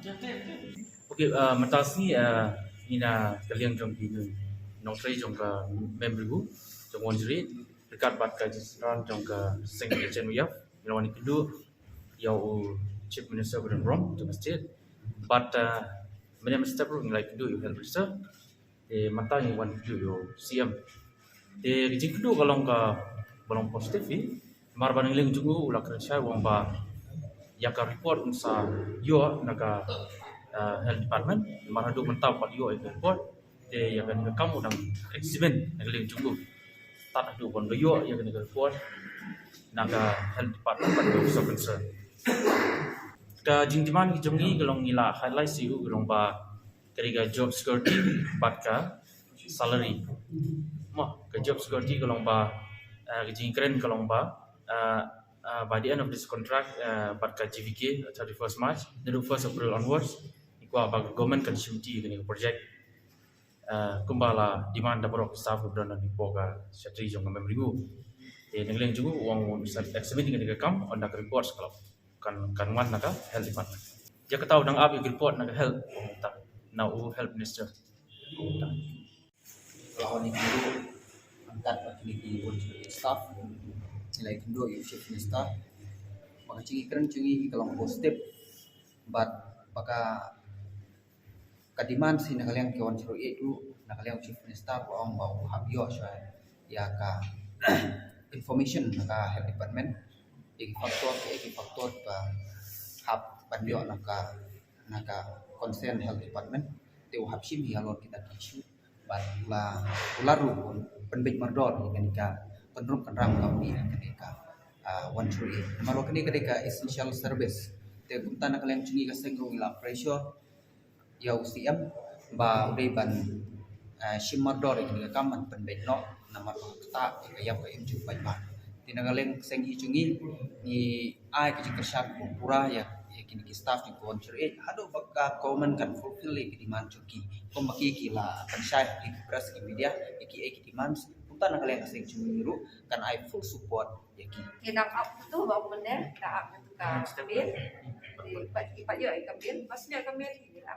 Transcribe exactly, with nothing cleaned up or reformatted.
Okay, uh, mynta sngi, uh, ngi na ka liang jong ki nongtrei jong ka Mem Ribu jong Wanjri, ryngkat bad ka jingïaseng jong ka seng ka chen u ïap, ngi la wan kynduh ïa u Chief Minister Byron Burom jong ka state, bad uh, mynne mynstep ruh ngi la kynduh ïa u Health Minister. Te mynta ngi wan kynduh ïa u C M. Te ka jingkynduh ka long ka, ka long positive hi. Namar ba na ka liang jong u u la kren shai u ong ba ïa ka report un sa ïoh na ka, uh, health department. Namar haduh mynta u pat ïoh ïa ka report. Te ïa kane ka kam u dang examine na ka liang jong u. Tad haduh ban da ïoh ïa kane ka report na ka health department bad ka officer concern. Ka jingdemand jong ngi ka long, ngi la highlight shuh ka long ba ka dei ka job security bad ka salary. Mo, ka job security ka long ba, uh, ka jingkren ka long ba, uh, uh, by the end of this contract, uh, bad ka G V K, thirty-first March, naduh first April onwards, ngi kwah ba ka government kan shim ti ïa kane ka project. Uh, kumba la demand da baroh ki staff ba don hapoh ka shatri jong ka Mem Ribu. Te na ka liang jong u u ong un sa examine ïa kane ka kam, ynda ka report sa ka long kan, kan wan na ka health department. Ïa kata u dang ap ïa ka report na ka health, u ong mynta, na u health minister, u ong mynta. Ka la wan ïa ki ruh ryngkat bad kine ki Wanchuri staff, ngi la ïakynduh ïa u chief minister ba ka jingkren jong ngi ka long positive bad ba ka, ka demand shi na ka liang ki Wanchuri ruh, na ka liang u chief minister ba ong ba u hap ïoh shuwa ïa ka information na ka health department, ïa ki factor, ïa ki factor ba hap ban ïoh na ka, na ka concern health department. Te u hap shim ïa halor kita ki issue bad u la, u la ruh pynbeit mardor ïa kane ka kynrum kynram ka mih ha kane ka, ah, Wanchuri. Namar ba kane ka dei ka essential service. Te kumta na ka liang jong ngi ka seng ruh ngi la pressure ïa u C M ba u dei ban, eh, shim mardor ïa kane ka kam ban pynbeit noh, namar ba kata ka ïap ka im jingpait bha. Te na ka liang seng hi jong ngi, ngi ai ka jingkyrshan pura ïa, ïa kine ki staff jong ka Wanchuri haduh ba ka government kan fulfill ïa ki demand jong ki. Kumba ki, ki la pynshai ha ki press, ki media, ïa ki, ïa ki demands. Kumta na ka liang ka seng jong ngi ruh kan ai full support ïa ki. Ki dang ap tu ba mynne, da ap tu ka bill. Ki pat, ki pat ïoh ïa ka bill, pas ïoh ka bill ki la